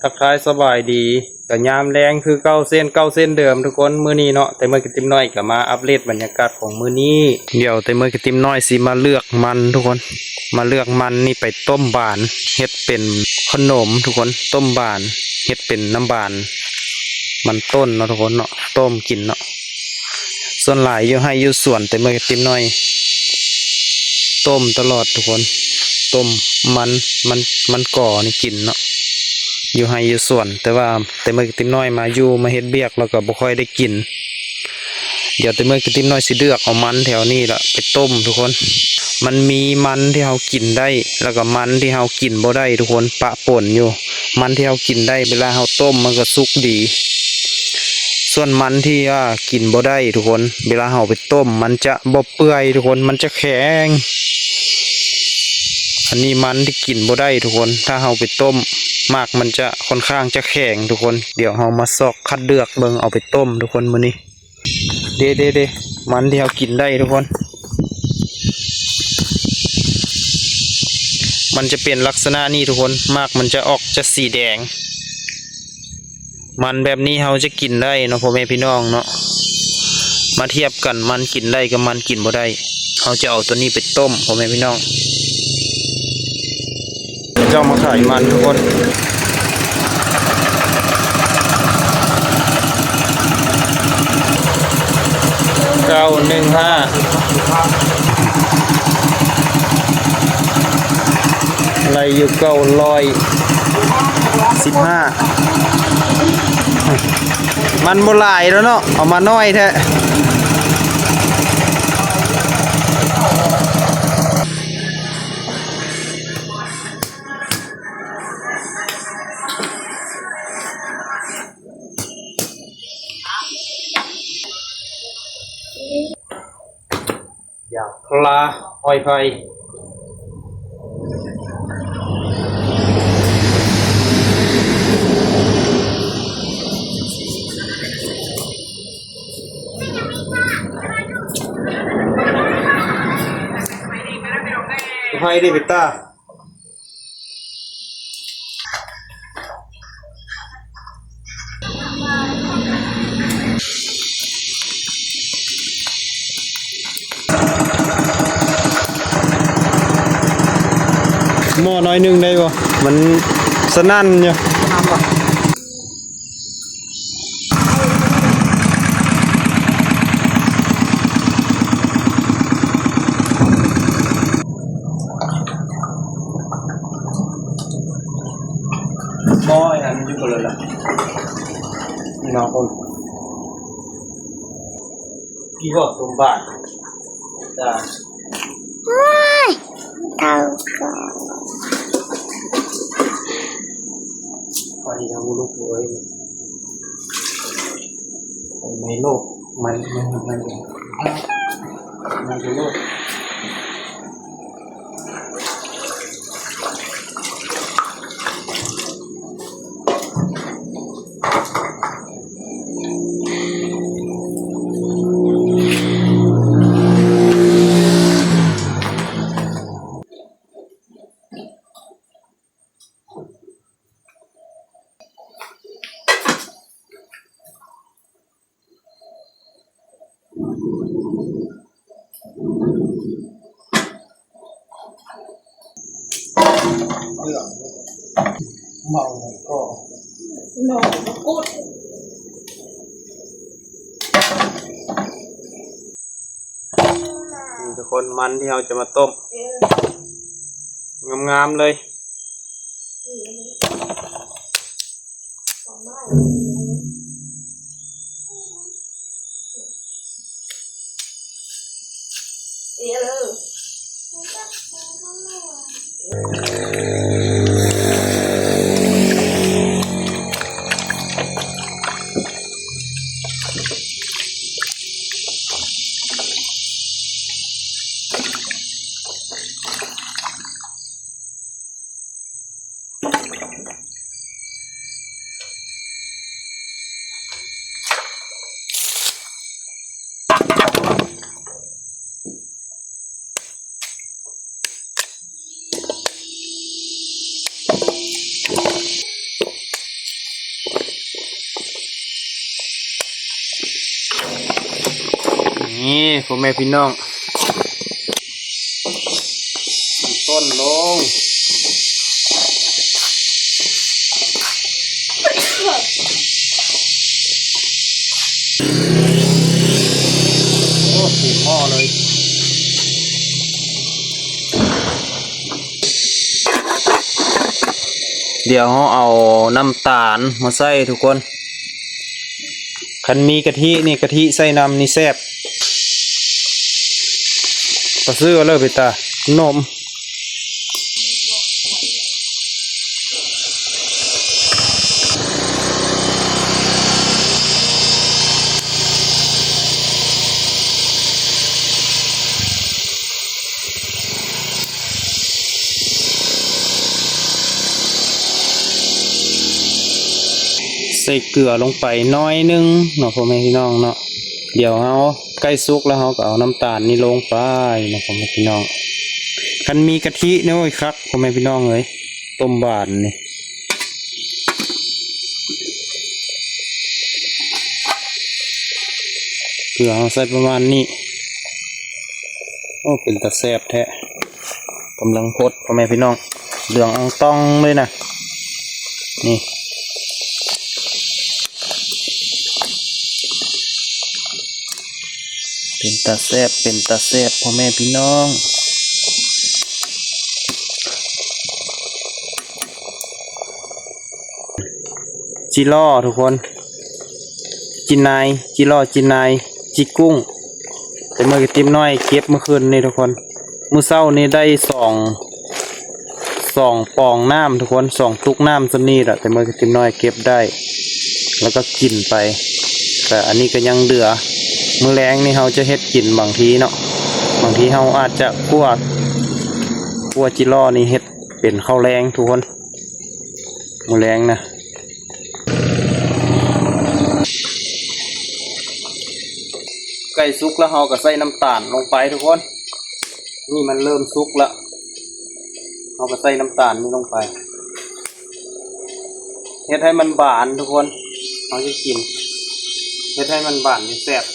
ທັກທາຍສະບາຍດີ ກະຍາມແລງຄືເກົ່າເຊັ່ນເກົ່າເຊັ່ນເດີມທຸກຄົນ. ມື້ນີ້ເນາະ ໄຕເມີຍກະຕິມນ້ອຍກະມາອັບເດດບັນຍາກາດຂອງມື້ນີ້. ດຽວໄຕເມີຍກະຕິມນ້ອຍຊິມາເລືອກມັນທຸກຄົນ, ມາເລືອກມັນນີ້ໄປຕົ້ມບານ ເຮັດເປັນຂະໜົມທຸກຄົນ, ຕົ້ມບານ ເຮັດເປັນນ້ຳບານ ມັນຕົ້ນເນາະທຸກຄົນເນາະ, ຕົ້ມກິນເນາະ. ສ່ວນຫຼາຍຢູ່ໄຮ່ຢູ່ສວນ ໄຕເມີຍກະຕິມນ້ອຍ ຕົ້ມຕະຫຼອດທຸກຄົນ, ຕົ້ມມັນ ມັນ ມັນກໍນີ້ກິນເນາະ ຢູ່ໄຮ່ຢູ່ສວນ. ແຕ່ວ່າໄຕເມີຍກະຕິມນ້ອຍມາຢູ່ມາເຮັດວຽກແລ້ວກໍບໍ່ຄ່ອຍໄດ້ກິນ. ດຽວໄຕເມີຍກະຕິມນ້ອຍຊິເລືອກເອົາມັນແຖວນີ້ລະໄປຕົ້ມທຸກຄົນ. ມັນມີມັນທີ່ເຮົາກິນໄດ້ ແລ້ວກໍມັນທີ່ເຮົາກິນບໍ່ໄດ້ທຸກຄົນ ປະປົນຢູ່. ມັນທີ່ເຮົາກິນໄດ້ ເວລາເຮົາຕົ້ມມັນກໍສຸກດີ, ສ່ວນມັນທີ່ວ່າກິນບໍ່ໄດ້ທຸກຄົນ ເວລາເຮົາໄປຕົ້ມມັນຈະບໍ່ເປື່ອຍທຸກຄົນ ມັນຈະແຂງ. ອັນນີ້ມັນທີ່ກິນບໍ່ໄດ້ທຸກຄົນ ຖ້າເຮົາໄປຕົ້ມໝາກມັນຈະຄ່ອນຂ້າງຈະແຂງທຸກຄົນ. ດຽວເຮົາມາຊອກຄັດເລືອກເບິ່ງເອົາໄປຕົ້ມທຸກຄົນມື້ນີ້. ເດ ເດ ເດ ມັນທີ່ເຮົາກິນໄດ້ທຸກຄົນ ມັນຈະເປັນລັກສະນະນີ້ທຸກຄົນ ໝາກມັນຈະອອກຈະສີແດງ. ມັນແບບນີ້ເຮົາຈະກິນໄດ້ເນາະ ພໍ່ແມ່ພີ່ນ້ອງເນາະ. ມາທຽບກັນ ມັນກິນໄດ້ກັບມັນກິນບໍ່ໄດ້. ເຮົາຈະເອົາໂຕນີ້ໄປຕົ້ມ ພໍ່ແມ່ພີ່ນ້ອງ. ເຈົ້າມາຂາຍມັນທຸກຄົນ. ເກົ້າໜຶ່ງຫ້າ ໄລ່ຢູ່ເກົ້າຮ້ອຍສິບຫ້າ. ມັນບໍ່ຫຼາຍແລ້ວເນາະ ເອົາມາໜ້ອຍແທ້. ຢາງພາລາ ອ້ອຍໄຜ່ ໄຜ່ເດເບຕ້າ. ໝໍ້ໜ້ອຍໜຶ່ງໄດ້ບໍ່? ມັນສະໜັ່ນຢູ່. ໝໍ້ອັນນັ້ນຢູ່ບໍ່ເລີຍລະ ພີ່ນ້ອງເອີຍ. ກີ່ບໍ່ສົມບາດ ຈ້າ ວ້າຍ ເຂົາກໍ ພໍດີເຮົາບໍ່ລຸກເລີຍ ໄປໃນໂລກ ມັນ ມັນ ມັນ ມັນ ມັນໂລກ.ນີ້ທຸກຄົນ ມັນທີ່ເຮົາຈະມາຕົ້ມ ງາມໆເລີຍ. ເອີ. ນີ້ພໍ່ແມ່ພີ່ນ້ອງ ຕົ້ນລົງ ໂອ້ ເຕັມໝໍ້ເລີຍ. ດຽວເຮົາເອົານ້ຳຕານມາໃສ່ທຸກຄົນ. ຄັນມີກະທິນີ້ ກະທິໃສ່ນຳນີ້ແຊບ. ປາຊື້ເອົາເລີຍ ເປັນຕາໜົມ. ໃສ່ເກືອລົງໄປໜ້ອຍໜຶ່ງເນາະ ພໍ່ແມ່ພີ່ນ້ອງເນາະ. ດຽວເຮົາໃກ້ສຸກແລ້ວ ເຮົາກໍເອົານ້ຳຕານນີ້ລົງໄປເນາະ ພໍ່ແມ່ພີ່ນ້ອງ. ຄັນມີກະທິນີ້ ໂອ້ຍ ຄັກ ພໍ່ແມ່ພີ່ນ້ອງເອີຍ ຕົ້ມຫວານນີ້. ເກືອເຮົາໃສ່ປະມານນີ້. ໂອ້ ເປັນຕາແຊບແທ້. ກຳລັງພົດ ພໍ່ແມ່ພີ່ນ້ອງ ເຫຼືອງອ່ອງຕ່ອງເລີຍນະ ນີ້. ເປັນຕາແຊບ ເປັນຕາແຊບ ພໍ່ແມ່ພີ່ນ້ອງ. ຈີລໍທຸກຄົນ ຈີນາຍ ຈີລໍ ຈີນາຍ ຈີກຸ້ງ. ແຕ່ມື້ກະຕິບນ້ອຍເກັບມື້ຄືນນີ້ທຸກຄົນ. ມື້ເຊົ້ານີ້ໄດ້ສອງ ສອງປອງນ້ຳທຸກຄົນ ສອງຕຸກນ້ຳສ່ຳນີ້ລະ ແຕ່ມື້ກະຕິບນ້ອຍເກັບໄດ້ ແລ້ວກໍກິນໄປ. ແຕ່ອັນນີ້ກໍຍັງເຫຼືອ ມື້ແລງນີ້ເຮົາຈະເຮັດກິນບາງທີເນາະ ບາງທີເຮົາອາດຈະຂົ້ວ ຂົ້ວຈີລໍນີ້ເຮັດເປັນເຂົ້າແລງທຸກຄົນ ມື້ແລງນະ. ໃກ້ສຸກແລ້ວ ເຮົາກໍໃສ່ນ້ຳຕານລົງໄປທຸກຄົນ. ນີ້ມັນເລີ່ມສຸກແລ້ວ ເຮົາກໍໃສ່ນ້ຳຕານນີ້ລົງໄປ ເຮັດໃຫ້ມັນບານທຸກຄົນ. ເຮົາຈະກິນ ເຮັດໃຫ້ມັນບານແຊບ.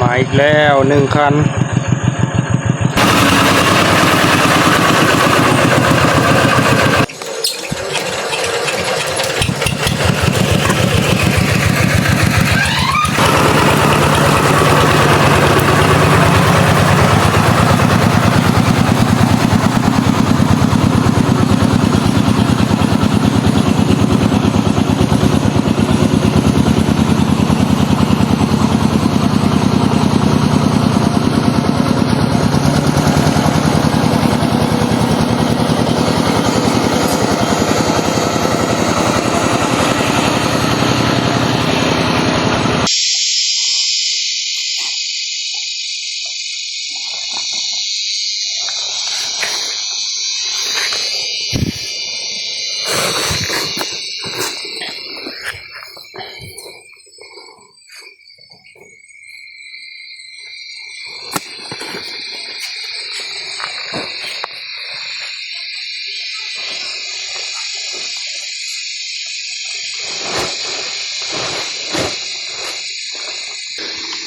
ມາອີກແລ້ວໜຶ່ງຄັນ.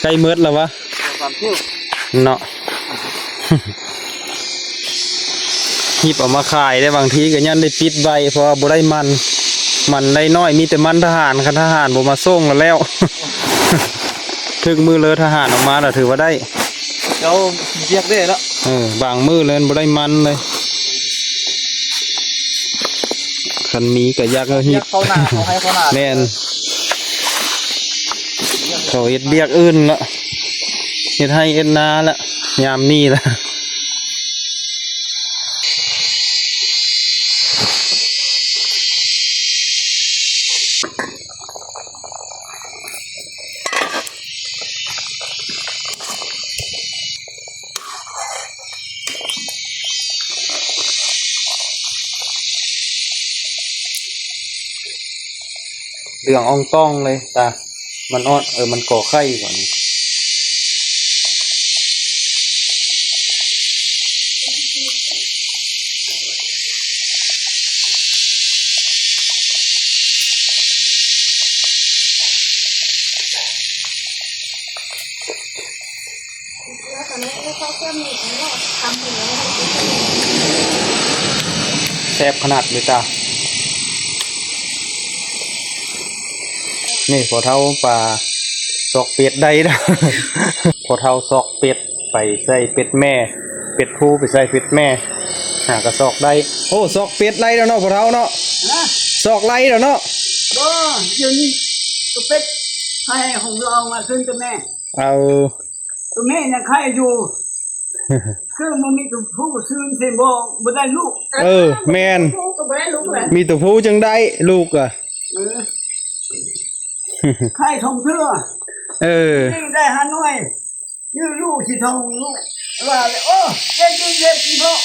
ໃກ້ໝົດແລ້ວວະ ສອງສາມຄິວ ເນາະ. ຮີບເອົາມາຂາຍໄດ້ ບາງທີກໍຍັງໄດ້ປິດໄວ້ ເພາະວ່າບໍ່ໄດ້ມັນ ມັນໄດ້ໜ້ອຍ ມີແຕ່ມັນທະຫານ ຄັນທະຫານບໍ່ມາສົ່ງລະແລ້ວ ເຖິງມື້ເລີທະຫານອອກມາລະຖືວ່າໄດ້ ເຈົ້າມີວຽກເດ້ເນາະ. ເອີ ບາງມື້ແລ້ວບໍ່ໄດ້ມັນເລີຍ ຄັນມີກໍຢາກເອົາຮີບ ວຽກເຂົ້າໜ້າເຂົ້າໄຮ່ເຂົ້ານາ ແມ່ນ ເຂົາເຮັດວຽກອື່ນລະ ເຮັດໄຮ່ເຮັດນາລະ ຍາມນີ້ລະ. ຫຼືອງອ່ອງຕ່ອງເລີຍຕາ. ມັນອ່ອນ ເອີ ມັນກໍໄຂ່ກ່ອນ. ແຊບຂະໜາດເລີຍຈ້າ. ນີ້ພໍ່ເຖົ້າປາຊອກເປັດໄດ້ນະ. ພໍ່ເຖົ້າຊອກເປັດໄປໃສ່ເປັດແມ່ ເປັດຜູ້ໄປໃສ່ເປັດແມ່ ຫາກະຊອກໄດ້. ໂອ້ ຊອກເປັດໄລ່ແລ້ວເນາະພໍ່ເຖົ້າເນາະ. ຮະ? ຊອກໄລ່ແລ້ວເນາະ. ບໍ່ ດຽວນີ້ໂຕເປັດໃຫ້ຂອງລາວມາຂຶ້ນກັບແມ່. ເອົາ ໂຕແມ່ຍັງໄຂ່ຢູ່. ຄືບໍ່ມີໂຕຜູ້ຊື່ນຊິບໍ່ ບໍ່ໄດ້ລູກ. ເອີ ແມ່ນ ໂຕຜູ້ກໍບໍ່ໄດ້ລູກແຫຼະ. ມີໂຕຜູ້ຈຶ່ງໄດ້ລູກອະ. ເອີ ໄຂ່ສອງເທື່ອ. ເອີ ນີ້ໄດ້ຫ້າໜ່ວຍ. ຢູ່ລູກຊິທ້ອງລູກວ່າ ໂອ້ ເຈັບກິນເຈັບກິນເພາະ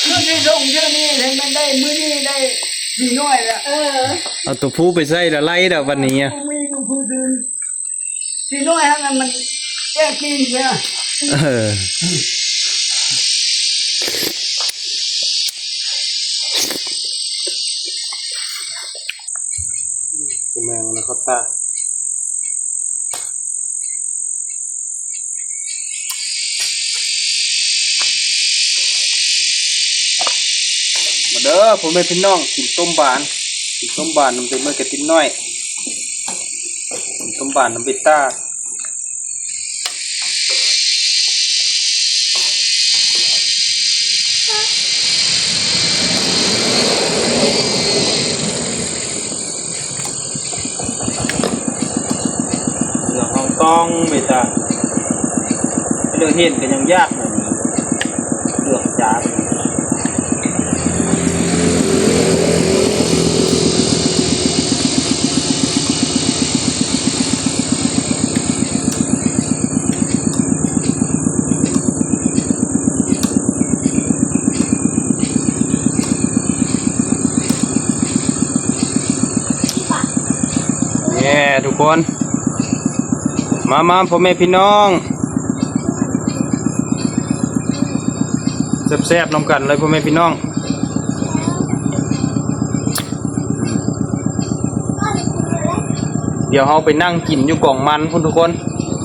ມື້ທີ່ສົ່ງເທື່ອນີ້ໃຫ້ມັນໄດ້ ມື້ນີ້ໄດ້ສີ່ໜ່ວຍລະ. ເອີ ເອົາໂຕຜູ້ໄປໃສ່ລະໄລ່ດອກບັດນີ້ອະ. ມີໂຕຜູ້ຊື່ນ ສີ່ໜ່ວຍຫັ້ນນະ ມັນແກ້ກິນເນາະ. ເອີ ແມ່ນແລ້ວຄັບຕາ. ມາເດີພໍ່ແມ່ພີ່ນ້ອງ ກິນຕົ້ມບານ ກິນຕົ້ມບານນຳເປັນເມີກະຕິນນ້ອຍ ກິນຕົ້ມບານນຳເປັນຕາ. ເຫຼືອງອອງຕອງເບຕາ ເຫຼືອເຫັນກໍຍັງຍາກເຫຼືອງຈາ. ແນ່ທຸກຄົນ ມາໆ ພໍ່ແມ່ພີ່ນ້ອງ ແຊບໆ ນຳກັນເລີຍພໍ່ແມ່ພີ່ນ້ອງ. ດຽວເຮົາໄປນັ່ງກິນຢູ່ກອງມັນພຸ້ນທຸກຄົນ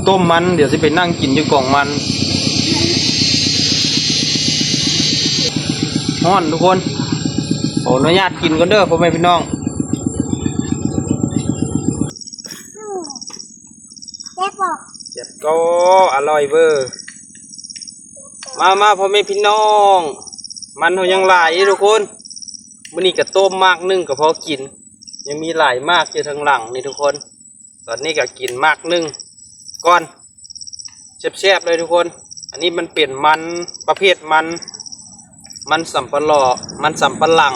ຕົ້ມມັນ ດຽວຊິໄປນັ່ງກິນຢູ່ກອງມັນ. ຮ້ອນທຸກຄົນ ຂໍອະນຸຍາດກິນກ່ອນເດີພໍ່ແມ່ພີ່ນ້ອງ. ແຊບບໍ່? ແຊບກໍອະລ່ອຍເວີ. ມາໆ ພໍ່ແມ່ພີ່ນ້ອງ ມັນເຮົາຍັງຫຼາຍຢູ່ທຸກຄົນ. ມື້ນີ້ກະຕົ້ມໝາກໜຶ່ງກະພໍກິນ ຍັງມີຫຼາຍໝາກຢູ່ທາງຫຼັງນີ້ທຸກຄົນ. ຕອນນີ້ກະກິນໝາກໜຶ່ງກ່ອນ ແຊບໆ ເລີຍທຸກຄົນ. ອັນນີ້ມັນເປັນມັນປະເພດມັນ ມັນສຳປະຫຼໍ ມັນສຳປະຫຼັງ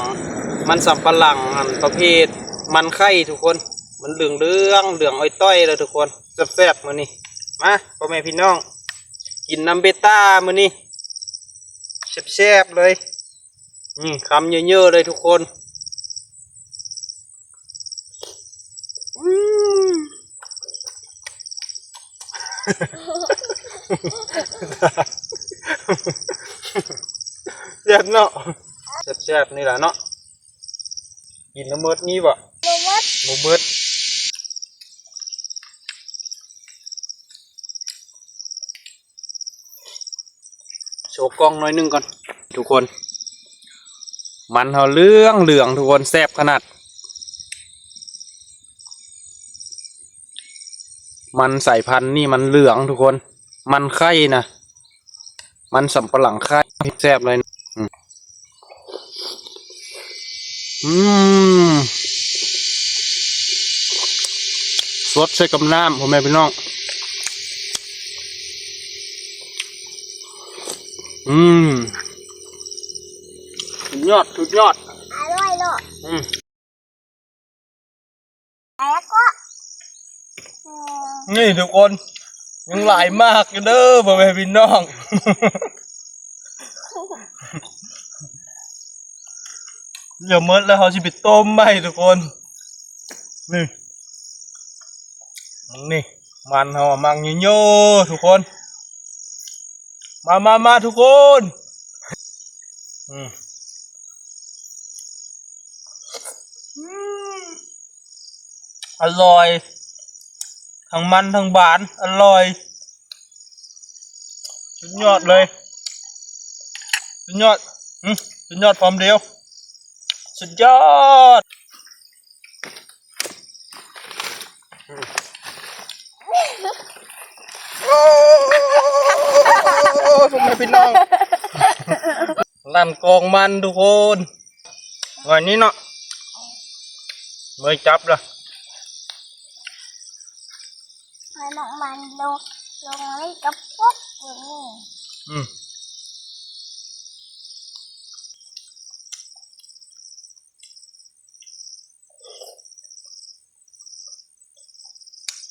ມັນສຳປະຫຼັງ ອັນປະເພດມັນໄຂ່ທຸກຄົນ. ມັນເຫຼືອງໆ ເຫຼືອງອອຍຕ້ອຍເລີຍທຸກຄົນ. ແຊບໆ ມື້ນີ້ ມາພໍ່ແມ່ພີ່ນ້ອງ ກິນນຳເບຕ້າມື້ນີ້ ແຊບໆ ເລີຍ. ນີ້ຄຳເຍີະໆ ເລີຍທຸກຄົນ. ອືມ ແຊບເນາະ ແຊບໆ ນີ້ລະເນາະ. ກິນແລ້ວໝົດນີ້ບໍ່? ບໍ່ໝົດ ບໍ່ໝົດ. ໂຊກ້ອງໜ້ອຍໜຶ່ງກ່ອນທຸກຄົນ. ມັນເຮົາເຫຼືອງໆ ທຸກຄົນ ແຊບຂະໜາດ. ມັນສາຍພັນນີ້ມັນເຫຼືອງທຸກຄົນ ມັນໄຂ່ນະ ມັນສຳປະຫຼັງໄຂ່ ແຊບເລີຍ. ອືມ ອືມ ສົດໃສ່ກັບນ້ຳ ພໍ່ແມ່ພີ່ນ້ອງ. ອືມ ສຸດຍອດ ສຸດຍອດ ອະລ່ອຍເນາະ. ອືມ ແລ້ວກໍ ນີ້ທຸກຄົນ ຍັງຫຼາຍໝາກຢູ່ເດີ ພໍ່ແມ່ພີ່ນ້ອງ. ດຽວໝົດແລ້ວເຮົາຊິໄປຕົ້ມໃໝ່ທຸກຄົນ. ນີ້ ນີ້ ມັນເຮົາມັກເຍາະໆ ທຸກຄົນ ມາ ມາ ມາ ທຸກຄົນ ອືມ ອະລ່ອຍ ທັງມັນທັງຫວານ ອະລ່ອຍ ສຸດຍອດເລີຍ ສຸດຍອດ ອືມ ສຸດຍອດຄຳດຽວ ສຸດຍອດ ໂອ້ ພໍ່ແມ່ພີ່ນ້ອງ ລັນກອງມັນທຸກຄົນ ວ່ານີ້ເນາະ ເມື່ອຍຈັບລະ ໃຫ້ນ້ຳມັນລົງ ລົງໃນກະປຸກນີ້ ອືມ.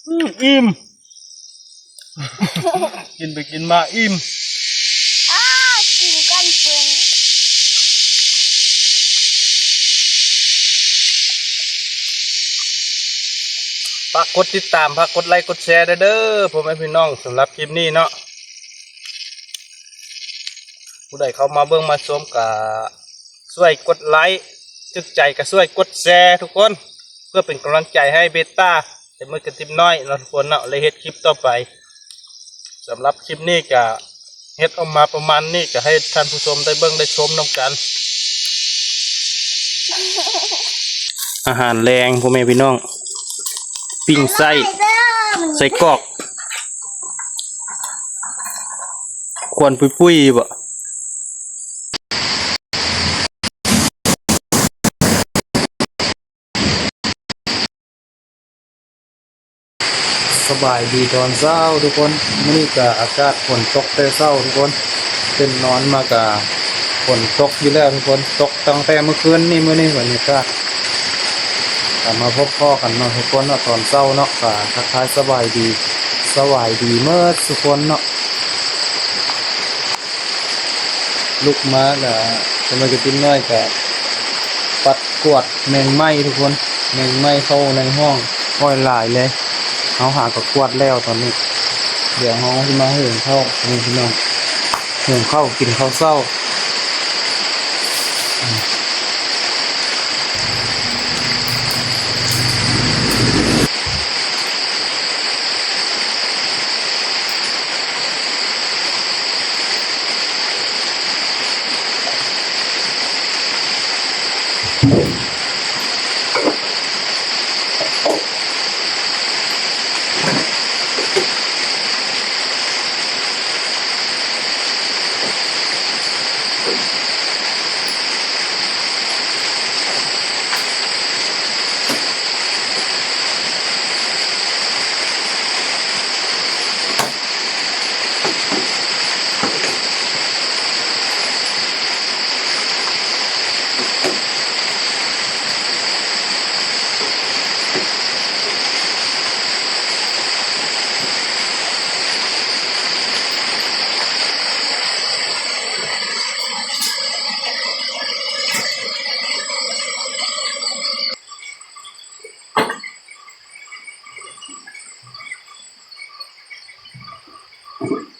ອືມ ອີ່ມ ກິນໄປກິນມາອີ່ມ ອ້າ ກິນກ່ອນເພິ່ນ ຝາກກົດຕິດຕາມ ຝາກກົດໄລ ກົດແຊ ແດ່ເດີ ພໍ່ແມ່ພີ່ນ້ອງ ສຳລັບຄລິບນີ້ເນາະ ຜູ້ໃດເຂົ້າມາເບິ່ງມາຊົມກະ ຊ່ວຍກົດໄລ ຖືກໃຈກະຊ່ວຍກົດແຊທຸກຄົນ ເພື່ອເປັນກຳລັງໃຈໃຫ້ເບຕ້າ ແລະ ມືກະຕິບນ້ອຍເນາະທຸກຄົນເນາະ ແລະ ເຮັດຄລິບຕໍ່ໄປ. ສຳລັບຄລິບນີ້ກະເຮັດອອກມາປະມານນີ້ ກະໃຫ້ທ່ານຜູ້ຊົມໄດ້ເບິ່ງໄດ້ຊົມນຳກັນ. ອາຫານແລງພໍ່ແມ່ພີ່ນ້ອງ ປີ້ງໄສ້ ໄສ້ກອກ ຄວັນປຸ້ຍໆ ບໍ. ສະບາຍດີຕອນເຊົ້າທຸກຄົນ ມື້ນີ້ກະອາກາດຝົນຕົກແຕ່ເຊົ້າທຸກຄົນ ຕື່ນນອນມາກະຝົນຕົກຢູ່ແລ້ວທຸກຄົນ ຕົກຕັ້ງແຕ່ມື້ຄືນນີ້ ມື້ນີ້ບັນຍາກາດ ກະມາພົບພໍ້ກັນເນາະທຸກຄົນເນາະ ຕອນເຊົ້າເນາະ ກະທັກທາຍສະບາຍດີ ສະບາຍດີເໝິດທຸກຄົນເນາະ. ລຸກມາກະ ສະໄໝກະຕິນນ້ອຍກະ ປັດກວາດແມງໄມ້ທຸກຄົນ ແມງໄມ້ເຂົ້າໃນຫ້ອງ ໂອ້ຍ ຫຼາຍເລີຍ ເຮົາຫາກະກວາດແລ້ວຕອນນີ້ ດຽວເຮົາຊິມາຫຸງເຂົ້າ ນີ້ພີ່ນ້ອງ ຫຸງເຂົ້າກິນເຂົ້າເຊົ້າ.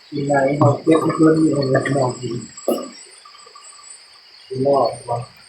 ທີ່ໄດ້ເຮົາເກັບເພິ່ນໃຫ້ນ້ອງກິນ ຊິລອດບໍ່?